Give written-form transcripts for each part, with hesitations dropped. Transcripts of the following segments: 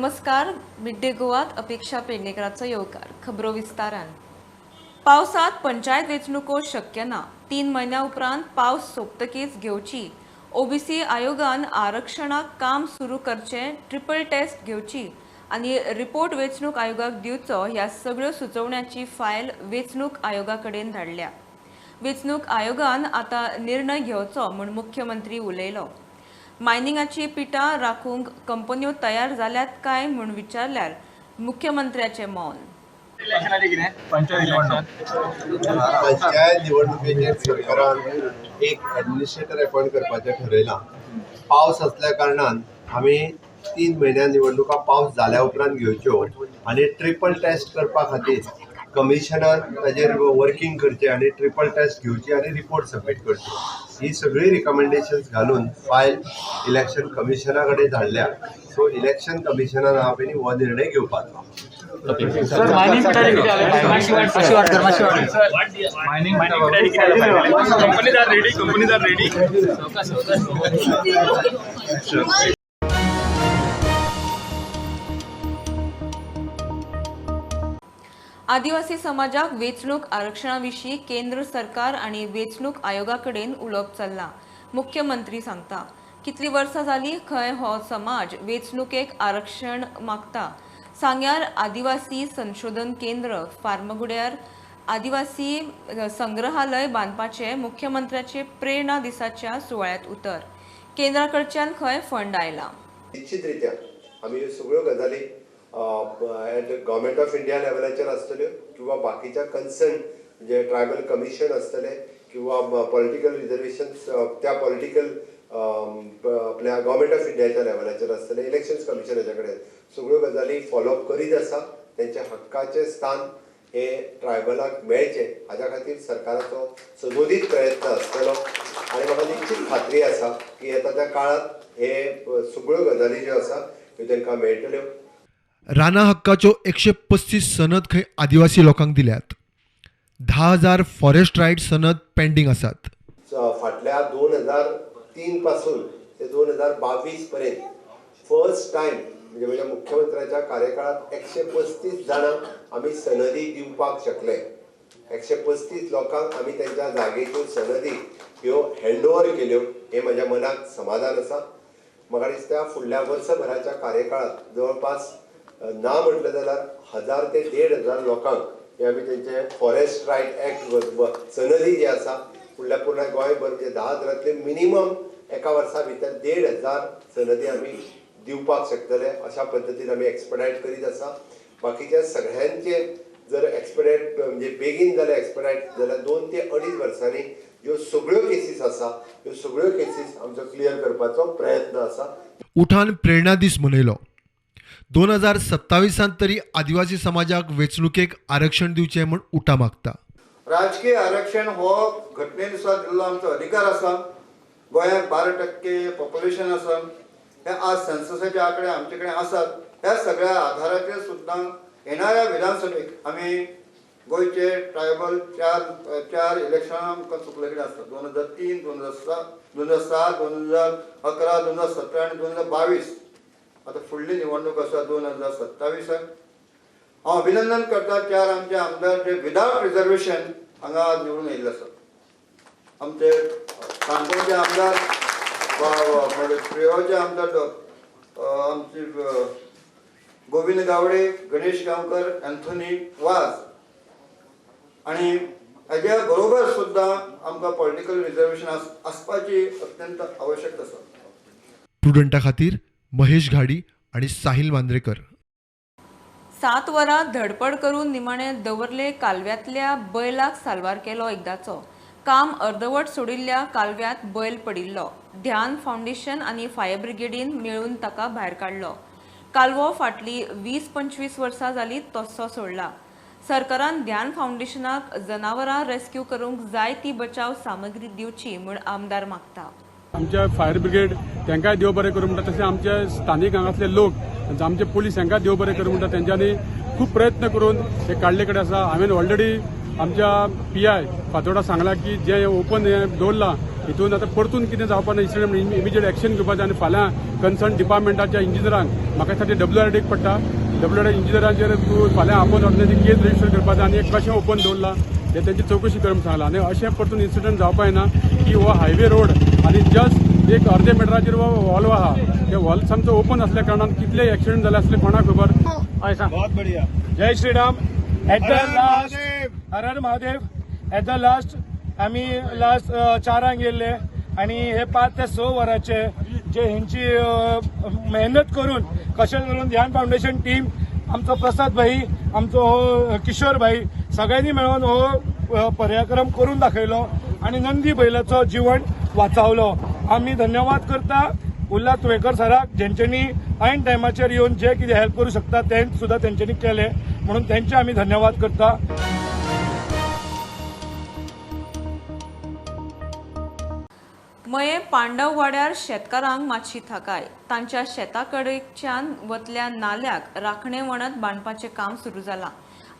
नमस्कार. Mid day गोवात अपेक्षा पेडणेकराचो येवकार. खबरो विस्तारान. पावसात पंचायत वेंचणुको शक्य ना. 3 म्हयन्या उपरांत पावस सोंपतकीच घेवची. ओबीसी आयोगान आरक्षणाक काम सुरू करचें, ट्रिपल टेस्ट घेवची आनी रिपोर्ट वेंचणूक आयोगाक दिवचो. ह्या सगळ्यो सुचोवण्यांची फायल वेंचणूक आयोगा कडेन धाडल्या. वेंचणूक आयोगान आतां निर्णय घेवचो म्हूण मुख्यमंत्री उलयलो. मायनिंगाची पिटां राखूंक कंपन्यो तयार जाल्यात काय म्हूण विचारल्यार मुख्यमंत्र्याचें मौन. इलेक्शनाचे कितें, पंचायत निवडणूक? पंचायत निवडणुकेचेर सरकारान एक ऍडमिनिस्ट्रेटर अपॉयंट करपाचें ठरयलां. पावस असल्या कारणान आमी 3 म्हयन्या निवडणुका पावस जाल्या उपरांत घेवच्यो आनी ट्रिपल टेस्ट करपा खातीर कमिशनान ताजेर वर्किंग करचें आनी ट्रिपल टेस्ट घेवची आनी रिपोर्ट सबमीट करच्यो. ही सगळी रिकमेंडेशन्स घालून फायल इलेक्शन कमिशना कडेन धाडल्या. सो इलेक्शन कमिशनान आहा पळय न्ही, हो निर्णय घेवपाचो. सर, मायनिंग पिटाचे कितें जालें? मायनिंग पिटाचे कितें जालें? Companies are ready. Companies are ready. आदिवासी समाजाक वेंचणूक आरक्षणा विशीं केंद्र सरकार आनी वेंचणूक आयोगा कडेन उलोवप चल्लां, मुख्यमंत्री सांगता. कितलीं वर्सां जालीं खंय हो समाज वेंचणुकेक आरक्षण मागता. सांग्यार आदिवासी संशोधन केंद्र, फार्मागुड्यार आदिवासी संग्रहालय बांदपाचें मुख्यमंत्र्याचे प्रेरणा दिसाच्या सुवाळ्यांत उतर. केंद्रा कडच्यान खंय फंड आयला. निश्चितरित्या आमी ह्यो सगळ्यो गजाली एट गव्हर्मेंट ऑफ इंडिया लेवलाचेर आसतल्यो किंवा बाकीच्या कन्सर्न म्हणजे ट्रायबल कमिशन आसतले किंवा पॉलिटिकल रिजर्वेशन त्या पॉलिटिकल आपल्या गव्हर्मेंट ऑफ इंडियाच्या लेवलाचेर आसतले, इलेक्शन्स कमिशनाच्या कडेन सगळ्यो गजाली फॉलोअप करीत आसा. तेंच्या हक्काचें स्थान हे ट्रायबलाक मेळचें हाज्या खातीर सरकाराचो सदोदीत प्रयत्न आसतलो आनी म्हाका निश्चित खात्री आसा की येता त्या काळात हे सगळ्यो गजाली ज्यो आसा त्यो तांकां मेळटल्यो. राना हक्काच्यो 135 सनद खंय आदिवासी लोकांक दिल्यात. 10,000 फॉरेस्ट रायट सनद पेंडींग आसात. फाटल्या 2003 पासून ते 2022 पर्यंत फर्स्ट टायम म्हणजे म्हज्या मुख्यमंत्र्याच्या कार्यकाळात 135 जाणांक आमी सनदी दिवपाक शकले. 135 लोकांक आमी तेंच्या जागेच्यो सनदी ह्यो हँड ओवर केल्यो, हें म्हज्या मनाक समाधान आसा. म्हाका दिसता फुडल्या वर्सभराच्या कार्यकाळात जवळपास ना म्हटलें जाल्यार 1000 ते 1500 लोकांक हे आमी तेंचे फॉरेस्ट रायट एक्ट सनदी जी आसा, फुडल्या पूर्ण गोंयभर म्हणजे 10 हजारांतले मिनिमम एका वर्सा भितर 1500 सनदी आमी दिवपाक शकतले. अशा पद्दतीन आमी एक्सपेडायट करीत आसा. बाकीच्या सगळ्यांचे जर एक्सपेडायट म्हणजे बेगीन जाल्यार, एक्सपेडायट जाल्यार 2 ते अडीच वर्सांनी ज्यो सगळ्यो केसीस आसा, त्यो सगळ्यो केसीस आमचो क्लियर करपाचो प्रयत्न आसा. उठान प्रेरणा दीस मनयलो. 2027त तरी आदिवासी समाजाक वेंचणुकेक आरक्षण दिवचें म्हूण उठा मागता. राजकीय आरक्षण हो घटनेनुसार दिल्लो आमचो अधिकार आसा. गोंयांत 12% पॉप्युलेशन आसा. हे आज सेन्ससाचे आंकडे आमचे कडेन आसात. ह्या सगळ्या आधाराचेर सुद्दां येणाऱ्या विधानसभेक आमी गोंयचे ट्रायबल चार चार इलेक्शनां आमकां चुकले कडेन आसता. 2003, 2007, 2007, 2011, 2017 आनी 2022. आतां फुडली निवडणूक आसा 2027साक. हांव अभिनंदन करता चार आमचे आमदार जे विदावट रिजर्वेशन हांगा आज निवडून येयल्ले आसात. आमचे काणकोणचे आमदार, मागीर प्रियोळचे आमदार, आमची गोविंद गावडे, गणेश गांवकर, अँथोनी वाज आणि हेज्या बरोबर सुद्दां आमकां पॉलिटिकल रिजर्वेशन आसपाची अत्यंत आवश्यक आसा. प्रुडंटा खातीर महेश घाडी आणि साहिल मांद्रेकर. 7 वरां धडपड करून निमाणे दवर्ले कालव्यांतल्या बैलाक साल्वार केलो एकदाचो. काम अर्दवट सोडिल्ल्या कालव्यांत बैल पडिल्लो. ध्यान फावंडेशन आनी फायर ब्रिगेडीन मेळून ताका भायर काडलो. कालवो फाटली 20-25 वर्सां जाली तस्सो सोडला. सरकारान ध्यान फावंडेशनाक जनावरां रेस्क्यू करूंक जाय ती बचाव सामग्री दिवची म्हूण आमदार मागता. आमच्या फायर ब्रिगेड तांकांय देव बरें करूं म्हणटा. तशें आमचे स्थानीक हांगासले लोक, आमचे पोलीस हांकां देव बरें करूं म्हणटा. तेंच्यांनी खूब प्रयत्न करून हे काडले कडेन आसा. हांवें ऑलरेडी आमच्या पीआय फातोर्डा सांगलां की जें ओपन हें दवरलां हितून आतां परतून कितें जावपा ना इन्सिडंट म्हणून इमिजिएट एक्शन घेवपाक जाय आनी फाल्यां कन्सर्न डिपार्टमेंटाच्या इंजिनियरांक म्हाका दिसता ते डब्ल्यूआरडीक पडटा, डब्ल्यूआरडी इंजिनियरांचेर फाल्यां आपोवन हाडून तेंची केस रजिस्टर करपाक जाय आनी एक कशें ओपन दवरलां हे तेंची चवकशी कर म्हूण सांगलां. आनी अशें परतून इन्सिडंट जावपा जायना की हो हायवे रोड आनी जस्ट एक अर्दे मिटराचेर हो व्हॉल्व आहा, ते व्हॉल्व सामको ओपन आसल्या कारणान कितले एक्सिडंट जाले आसले कोणाक खबर. बहुत बढ़िया. जय Shriram. At the last Har Har Mahadev. At the last आमी लास्ट 4 गेल्ले आनी हे 5 ते 6 वरांचे जे हेंची मेहनत करून कशें करून ध्यान फावंडेशन टीम, आमचो प्रसाद भाई, आमचो हो किशोर भाई, सगळ्यांनी मेळून हो पर्याक्रम करून दाखयलो आनी नंदी बैलाचो जीवन वाचावलो. आमी धन्यवाद करता उल्हास तुवेकर सराक, जेंच्यांनी ऐन टायमाचेर येवन जे कितें हेल्प करूं शकता ते सुद्दां तेंच्यांनी केलें म्हणून तेंचे आमी धन्यवाद करता. मये पांडववाड्यार शेतकारांक मातशी थाकाय. तांच्या शेताकडेच्यान वतल्या नाल्याक राखणे वणत बांदपाचें काम सुरू जालां.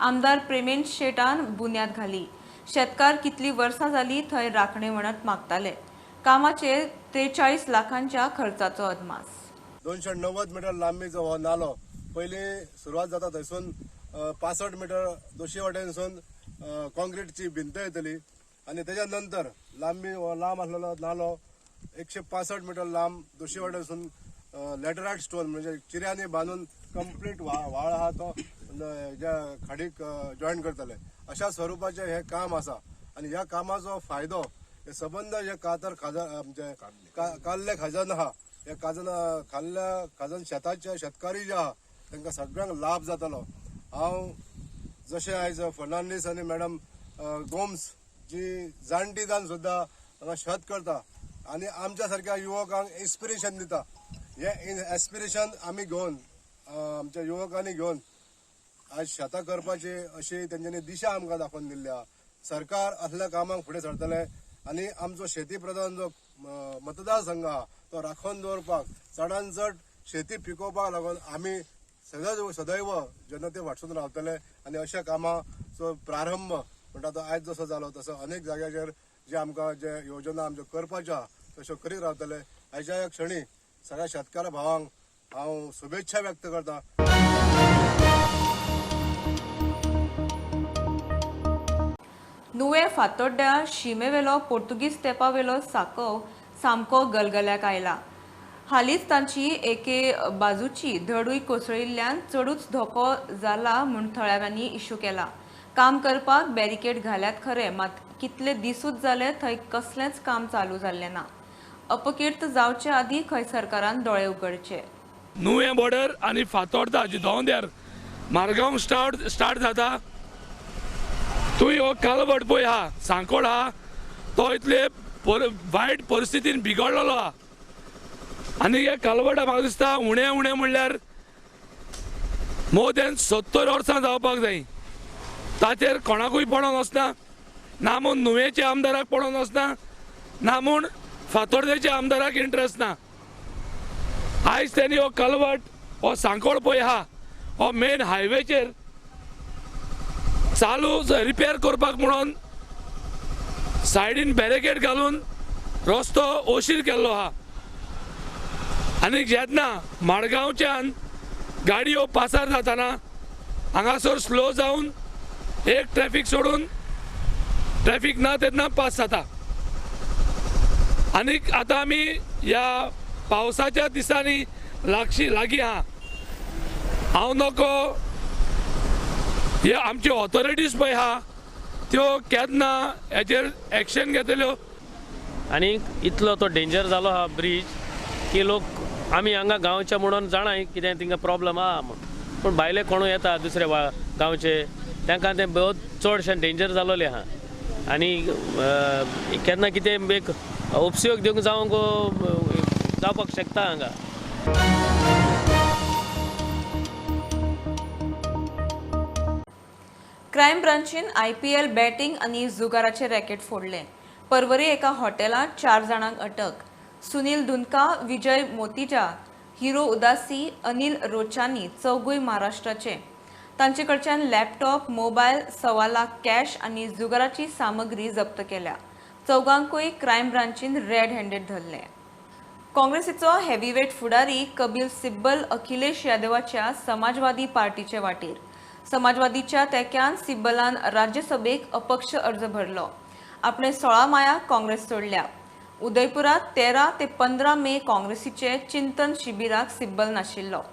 आमदार प्रेमेंद शेटान बुन्याद घाली. शेतकार कितलीं वर्सां जालीं थंय राखणे वणत मागताले. कामाचेर 43 लाखांच्या खर्चाचो अदमास. 290 मिटर लांबीचो हो नालो पयलीं सुरवात जाता थंयसून 65 मिटर दोशी वाटेनसून कॉन्क्रीटची भिंत येतली आनी तेच्या नंतर लांबी हो लांब आसलेलो नालो 165 मिटर लांब दोशी वाटेनसून लॅटरायट स्टोन म्हणजे चिऱ्यांनी बांदून कंप्लीट व्हाळ आहा तो ज्या खाडीक जॉयन करतले अशा स्वरुपाचें हें काम आसा. आनी ह्या कामाचो फायदो हे सबंद हे कातर खाजन आमचे काल्ले खाजन आहा, हे खाजन खाल्ल्या खाजन शेताचे शेतकारी जे आहा तांकां सगळ्यांक लाभ जातलो. हांव जशें आयज फर्नांडीस आनी मॅडम गोम्स जी जाणटी जावन सुद्दां हांगा शेत करता आनी आमच्या सारक्या युवकांक इन्स्पिरेशन दिता, हें एस्पिरेशन आमी घेवन आमच्या युवकांनी घेवन आज शेतां करपाची अशी तेंच्यांनी दिशा आमकां दाखोवन दिल्ली आहा. सरकार असल्या कामाक फुडें सरतलें आनी आमचो शेती प्रधान जो मतदारसंघ आहा तो राखून दवरपाक चडान चड शेती पिकोवपाक लागून आमी सदैव जनते वाटसून रावतले आनी अशा कामाचो प्रारंभ म्हणटा तो आयज जसो जालो तसो अनेक जाग्याचेर जे आमकां जे योजना आमच्यो करपाच्यो आहा तश्यो करीत रावतले. आयच्या ह्या क्षणी सगळ्या शेतकार भावांक हांव शुभेच्छा व्यक्त करता. नुवें फातोड्ड्या शिमेवेलो पोर्तुगीज तेंपावेलो साकव सामको गलगल्याक आयला. हालींच तांची एके बाजूची धडूय कोसळिल्ल्यान चडूच धोको जाला म्हूण थळाव्यांनी इश्यू केला. काम करपाक बॅरिकेड घाल्यात खरें, मात कितले दिसूच जाले थंय कसलेंच काम चालू जाल्लें ना. अपकीर्त जावचे आदीं खंय सरकारान दोळे उगडचे. नुवें बॉर्डर आनी फातोर्डा जी दोंद्यार मारगांव स्टार्ट जाता तूं हो कालवट पळय आहा, सांकोळ आहा, तो इतले वायट परिस्थितीन बिगडलेलो आहा. आनी हे कालवटा म्हाका दिसता उणें उणें म्हणल्यार मोर दॅन 70 वर्सां जावपाक जाय. ताचेर कोणाकूय पडोन वचना, ना म्हूण नुवेच्या आमदाराक पडोन वचना, ना म्हूण फातोर्डेच्या आमदाराक इंट्रस्ट ना. आयज तेणी हो कलवट हो सांकोळ पळय आहा हो मेन हायवेचेर चालू रिपेर करपाक म्हणून सायडीन बॅरिकेड घालून रस्तो ओशीर केल्लो आहा. आनी जेन्ना माडगांवच्यान गाडयो पासार जाताना हांगासर स्लो जावन एक ट्रॅफीक सोडून ट्रॅफीक ना तेन्ना पास जाता. आनी आतां आमी ह्या पावसाच्या दिसांनी लागीं आहा. हांव नको हे आमच्यो ऑथॉरिटीज पळय आहा त्यो केन्ना हेचेर एक्शन घेतल्यो. आनी इतलो तो डेंजर जालो आहा ब्रीज की लोक आमी हांगा गांवच्या म्हणून जाणाय कितें तिंगा प्रॉब्लम आहा म्हूण, पूण भायले कोणूय येता दुसरे गांवचे तांकां तें बहुत चडशें डेंजर जालोलें आहा. आनी केन्ना कितें एक उपसयोग दिवंक जावंक जावपाक शकता हांगा. क्रायम ब्रांचीन IPL batting आनी जुगाराचे रॅकेट फोडलें. परवरी एका हॉटेलांत 4 जाणांक अटक. सुनील धुनका, विजय मोतिजा, हिरो उदासी, अनिल रोचानी चौगूय महाराष्ट्राचे. तांचे कडच्यान लॅपटॉप, मोबायल, 1.25 लाख कॅश आनी जुगाराची सामग्री जप्त केल्या. चौगांकूय क्रायम ब्रांचीन रेड हँडेड धरले. काँग्रेसीचो हेवीवेट फुडारी कबील सिब्बल अखिलेश यादवाच्या समाजवादी पार्टीचे वाटेर. समाजवादीच्या तेक्यान सिब्बलान राज्यसभेक अपक्ष अर्ज भरलो. आपणे 16 मायाक काँग्रेस सोडल्या. उदयपुरात 13 ते 15 मे काँग्रेसीचे चिंतन शिबिराक सिब्बल नाशिल्लो.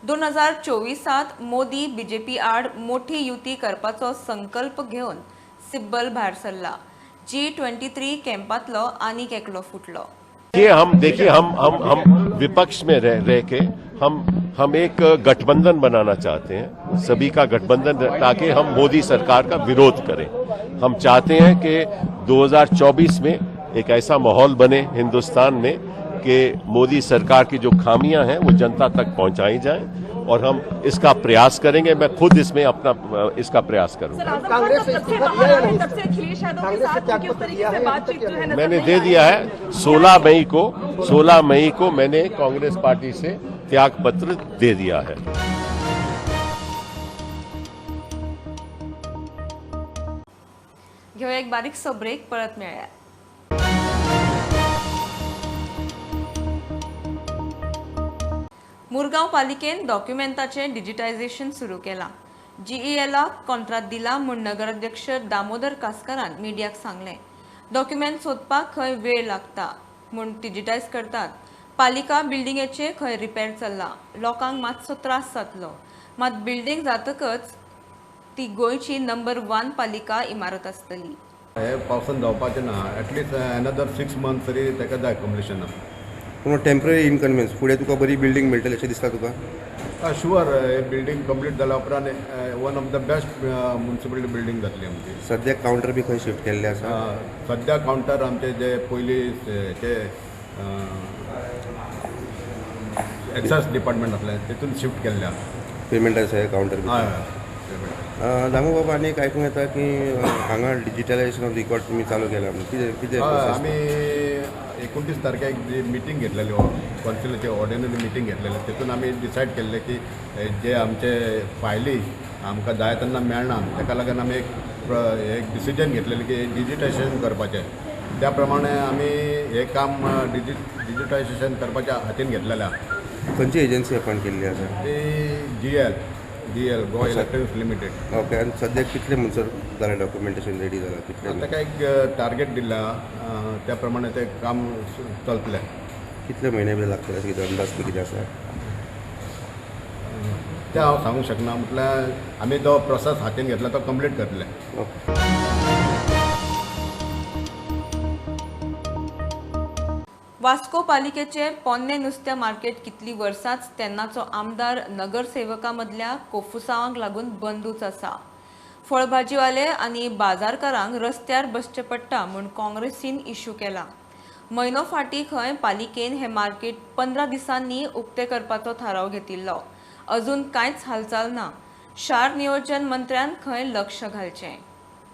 2024 मोदी बीजेपी आड मोठी युती करपाचो संकल्प घेवन सिब्बल भायर सरला. G23 कॅम्पांतलो आनीक एकलो फुटलो. ये हम देखिए, हम विपक्ष में रह रह के हम एक गठबंधन बनाना चाहते हैं, सभी का गठबंधन, ताकि हम मोदी सरकार का विरोध करें. हम चाहते हैं कि 2024 में एक ऐसा माहौल बने हिंदुस्तान में कि मोदी सरकार की जो खामियां हैं, वो जनता तक पहुंचाई जाएं और हम इसका प्रयास करेंगे. मैं खुद इसमें अपना इसका प्रयास करूंगा. कांग्रेस से इस्तीफा दिया या नहीं? तब से अखिलेश यादव के साथ उनकी उस तरीके से बातचीत जो है नजर मैंने नहीं दे आ दिया है. 16 मई को, 16 मई को मैंने कांग्रेस पार्टी से त्याग पत्र दे दिया है. घेवया एक बारीकसो ब्रेक, परत मेळया. मुरगांव पालिकेन डॉक्युमेंटाचें डिजिटायझेशन सुरू केलां. जीईएलाक कॉन्ट्रात दिला म्हूण नगराध्यक्ष दामोदर कासकारान मिडियाक सांगलें. डॉक्युमेंट सोदपाक खंय वेळ लागता म्हूण डिजिटायज करतात. पालिका बिल्डिंगेचे खंय रिपेर चल्ला. लोकांक मातसो त्रास जातलो, मात बिल्डिंग जातकच ती गोंयची नंबर वन पालिका इमारत आसतली. हे पावसान जावपाचें ना. At least another 6 months तरी ताका जाय कंप्लिशनाक. पूण टेम्पररी इनकन्विनियन्स, फुडें तुका बरी बिल्डींग मेळटली अशें दिसता तुका? शुअर, हे बिल्डींग कंप्लीट जाल्या उपरांत one of the best municipality building जातली आमची. सद्याक कावंटर बी खंय शिफ्ट केल्ले आसा? सद्या कावंटर आमचे जे पयलीं ते एक्सायज डिपार्टमेंट आसलें, तितून शिफ्ट केल्ले आसा. पेमेंट आसा कावंटर बी? हय. दामू बाबा, आनी एक आयकूंक येता की हांगा डिजिटलायझेशन ऑफ रिकॉर्ड तुमी चालू केला म्हणून, कितें कितें process? आमी 29 तारखेक जी मिटींग घेतलेली, कौन्सिलाची ऑर्डिनरी मिटींग घेतलेली, तितून आमी डिसायड केल्लें की हे जे आमचे फायली आमकां जाय तेन्ना मेळना, ताका लागून आमी एक डिसिजन घेतलेलें की डिजिटायझेशन करपाचें. त्या प्रमाणे आमी हें काम डिजिटायझेशन करपाच्या हातीन घेतलेलें आहा. खंयची एजन्सी अपॉयंट केल्ली आसा? ती GL, Goa electronics limited. Okay, आनी सद्याक कितले म्हणसर जालें, डॉक्युमेंटेशन रेडी जालां कितलें? ताका एक टार्गेट दिला, त्या प्रमाणे तें काम चलतलें. कितले म्हयने बी लागतले अशें कितें अंदाज बी कितें आसा? तें हांव सांगूंक शकना. म्हटल्यार आमी जो प्रोसेस हातीन घेतला तो कंप्लीट करतले. ओके. वास्को पालिकेचे पोन्ने नुस्त्या मार्केट कितली वर्सांच तेन्नाचो आमदार नगरसेवका मदल्या कोफुसांवांक लागून बंदूच आसा. फळभाजीवाले आनी बाजारकारांक रस्त्यार बसचें पडटा म्हूण काँग्रेसीन इश्यू केला. म्हयनो फाटीं खंय पालिकेन हें मार्केट 15 दिसांनी उक्तें करपाचो थाराव घेतिल्लो. अजून कांयच हालचाल ना. शार नियोजन मंत्र्यान खंय लक्ष घालचें.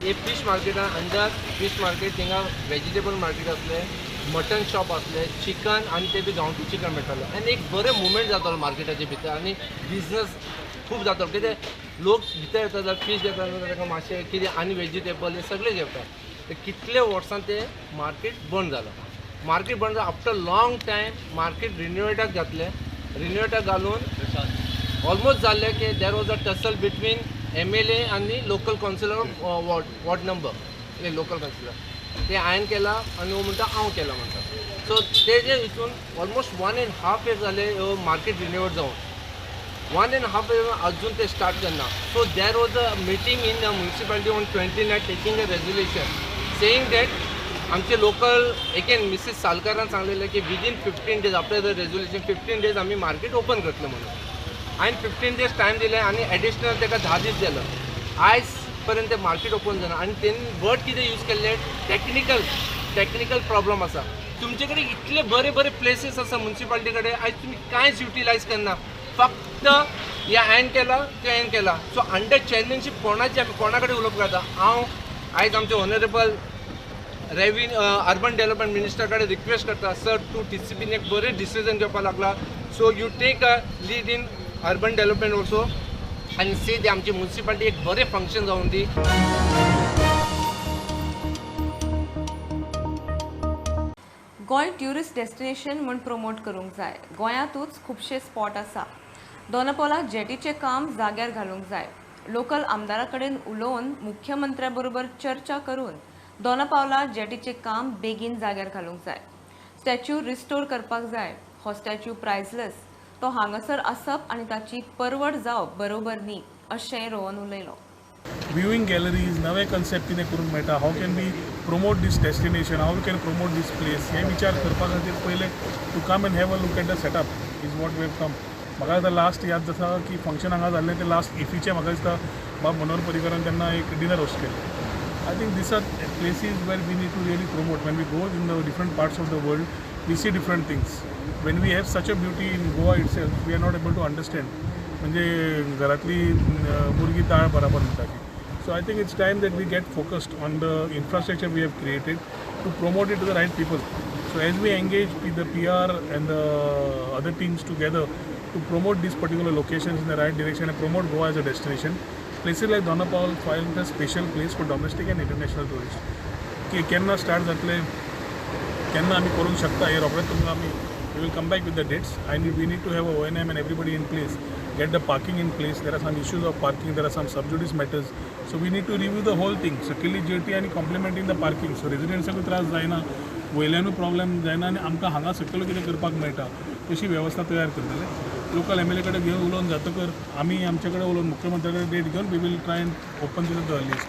हे फिश मार्केटान अंदर फिश मार्केट, थिंगा वेजिटेबल मार्केट आसलें, मटन शॉप आसलें, चिकन आनी ते बी गांवठी चिकन मेळटालें आनी एक बरें मुवमेंट जातालो मार्केटाचे भितर आनी बिजनस खूब जातालो. कितें लोक भितर येता जाल्यार फीश घेता जाल्यार ताका मातशें कितें आनी वेजिटेबल हे सगळें घेता. ते कितले वर्सां ते मार्केट बंद जालां. मार्केट बंद जालें, आफ्टर लॉंग टायम मार्केट रिनोवेटाक घातलें. रिनोवेटाक घालून ऑलमोस्ट जाल्लें की there was a tussle between MLA आनी local councillor, ward number local councillor. ते हांवें केला आनी हो म्हणटा हांव केला म्हणटा. सो ते जे हितून ऑलमोस्ट 1.5 year जाले मार्केट रिनोवेट जावन, 1.5 year अजून ते स्टार्ट करना. So there was a meeting in the municipality on 29, taking a resolution saying that आमचे लोकल एगेन मिसीस सालकारान सांगलेलें की within 15 days after the resolution, 15 days आमी मार्केट ओपन करतले म्हणून. हांवें 15 डेज टायम दिले आनी एडिशनल ताका 10 दीस दिलो. आयज पर्यंत ते मार्केट ओपन जाना आनी तेणी वर्ड कितें यूज केल्ले, टेक्निकल प्रॉब्लम आसा. तुमचे कडेन इतले बरे बरे प्लेसीस आसा म्युनिसिपालिटी कडेन, आयज तुमी कांयच युटिलायज करना. फक्त हे हांवें केलां, तें हांवें केलां. सो अंडर चेअरमॅनशीप कोणाची, आमी कोणा कडेन उलोवप जाता? हांव आयज आमचे honourable revenue urban development minister कडेन रिक्वेस्ट करता, सर, तूं टीसीपीन एक बरें डिसिजन घेवपाक लागला, so you take a lead in urban development also आनी सी ती आमची म्युनिसिपालिटी एक बरें फंक्शन जावन दी. गोंय ट्युरिस्ट डेस्टिनेशन म्हूण प्रमोट करूंक जाय. गोंयांतूच खुबशे स्पॉट आसा. दोनापावला जेटीचें काम जाग्यार घालूंक जाय. लोकल आमदारा कडेन उलोवन मुख्यमंत्र्या बरोबर चर्चा करून दोनापावला जेटीचें काम बेगीन जाग्यार घालूंक जाय. स्टॅच्यू रिस्टोर करपाक जाय. हो स्टॅच्यू प्रायसलेस, तो हांगासर आसप आनी ताची परवड जावप बरोबर न्ही अशें रोहन उलयलो. व्ह्यूइंग गॅलरीज नवे कन्सेप्ट कितें करूंक मेळटा, how can we promote this destination, how we can promote this place, हे विचार करपा खातीर पयले to come and have a look at the setup is what we have come. म्हाका आतां लास्ट याद जाता की फंक्शन हांगा जाल्लें तें लास्ट इफीचें म्हाका दिसता बाब मनोहर पर्रीकरान तेन्ना एक डिनर होस्ट केल्लें. I think these are places where we need to really promote. When we go in the different parts of the world, we see different things. When we have such a beauty in Goa itself, we are not able to understand. म्हणजे घरातली मुर्गी दाळ बराबर म्हणटा की. So I think it's time that we get focused on the infrastructure we have created to promote it to the right people. So as we engage with the PR and the other teams together to promote these particular locations in the right direction and promote Goa as a destination, places like Dona Paula find a special place for domestic and international tourists. की केन्ना start जातले, केन्ना आमी करूंक शकता हे रोखडेच तुमकां आमी we will come back with the dates. We need to have a O&M and everybody in place, get the parking in place. There are some issues of parking, there are some sub judice matters. So we need to review the whole thing. सकयली jetty आनी complementing the parking. So रेजिडेंट्साकूय त्रास जायना, वयल्यानूय problem जायना आनी आमकां हांगा सकयल कितें करपाक मेळटा तशी वेवस्था तयार करतले. लोकल एम एल ए कडेन घेवन उलोवन जातकर आमी आमचे कडेन उलोवन मुख्यमंत्र्या कडेन डेट घेवन we will try and open this the earliest.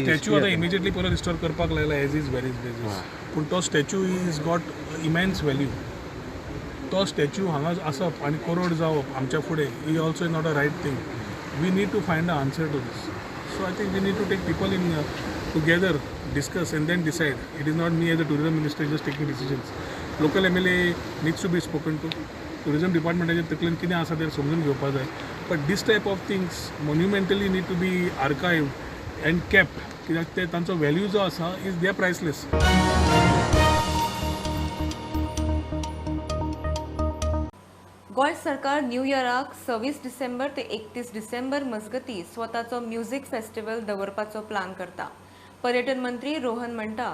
Statue आतां इमिजिएटली परत रिस्टोर करपाक लागला as is where is basis, पूण तो statue is got immense value. तो स्टॅच्यू हांगा आसप आनी कोरोड जावप आमच्या फुडें he also is not a right thing. We need to find a answer to this. So I think we need to take people in together, discuss and then decide. It is not me as a tourism minister just taking decisions. Local MLA needs to be spoken to. Tourism डिपार्टमेंटाच्या तकलेन कितें आसा तें समजून घेवपाक जाय. But this type of things monumentally need to be archived and kept, कित्याक ते तांचो व्हॅल्यू जो आसा is they are priceless. Goa सरकार न्यू इयराक 26 डिसेंबर ते 31 डिसेंबर मजगती स्वताचो म्युझिक फेस्टिवल दवरपाचो प्लान करता. पर्यटन मंत्री रोहन म्हणटा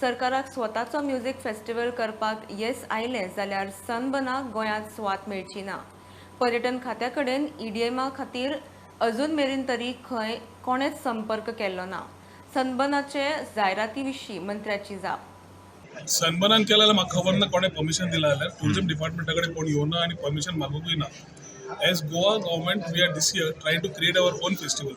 सरकाराक स्वताचो म्युझिक फेस्टिवल करपाक येस आयलें जाल्यार सनबर्नाक गोंयांत सुवात मेळची ना. पर्यटन खात्या कडेन ईडीएमा खातीर अजून मेरेन तरी खंय कोणेच संपर्क केल्लो ना. सनबर्नाचे जायराती विशीं मंत्र्याची जाप. सनबर्नान केला जाल्यार म्हाका खबर ना कोणें परमिशन दिलां जाल्यार टुरिजम डिपार्टमेंटा कडेन कोण येवना आनी परमिशन मागूंकूय ना. As Goa government we are this year trying to create our own festival.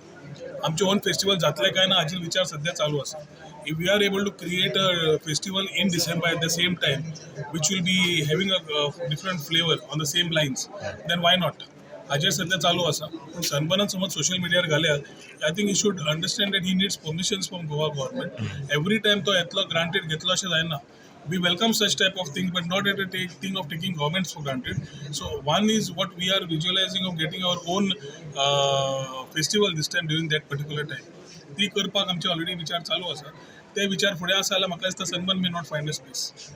आमचे ओन फेस्टिवल जातलें काय ना हाचेर विचार सद्या चालू आसा. If we are able to create a festival in December at the same time which will be having a different flavour on the same lines, then why not. हाजेर सद्या चालू आसा. पूण सनबर्नान समज social मिडियार घाल्यार I think he should understand that he needs permissions from Goa government. Every time तो येतलो granted घेतलो अशें जायना. We welcome such type of thing, but not at a thing of taking governments for granted. So one is what we are visualizing of getting our own festival this time during that particular time. ती करपाक आमचे already विचार चालू आसा. ते विचार फुडें आसा जाल्यार म्हाका दिसता Sunburn may not find a space.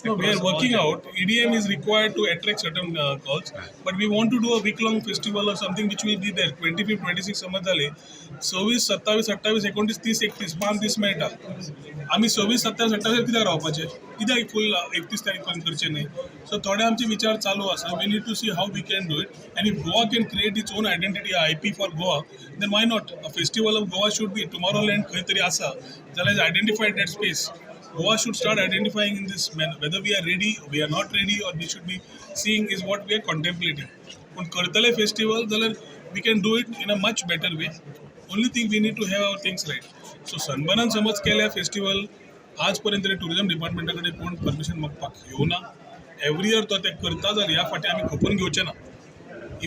We are working out. EDM is required to attract certain calls, but we want to do a week-long festival or something which will be there. 25, 26 समज जाले, 26, 27, 28, 29, 30, 31 5 दीस मेळटा. आमी 26, 27, 28 कित्याक रावपाचें, कित्याक फूल 31 तारीख पर्यंत करचें न्हय. सो थोडे आमचे विचार चालू आसा. We need to see how we can do it, and if Goa can create its own identity, IP for Goa, then why not? A festival of Goa should be Tomorrowland खंय तरी आसा जाल्यार identified that space. Goa should start identifying in this manner. Whether we are ready, we are not ready, or we should be seeing is what we are contemplating. Pun kartale festival, जाल्यार we can do it in a much better way. Only thing we need to have our things right. So सनबर्नान समज केल्या festival, आज पर्यंत तरी tourism डिपार्टमेंटा कडेन कोण permission मागपाक येवना. एवरी इयर तो ते करता जाल्यार ह्या फाटी आमी खपून घेवचे ना.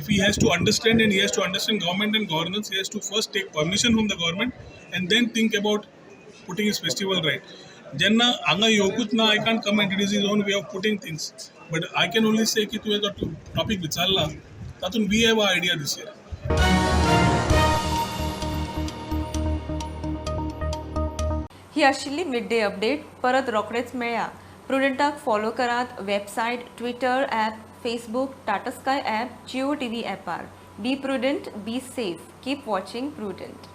If he has to understand, and he has to understand government and governance, he has to first take permission from the government and then think about putting his festival right. जेन्ना हांगा येवकूच ना, I can't comment, it is his own way of putting things, but I can only say की तुवें जो topic विचारला तातूंत we have a idea this year. ही आशिल्ली mid day update. परत रोखडेच मेळया. प्रुडंटाक फॉलो करात website, Twitter app, Facebook, Tata Sky app, Jio TV ॲपार. Be prudent, be safe, keep watching Prudent.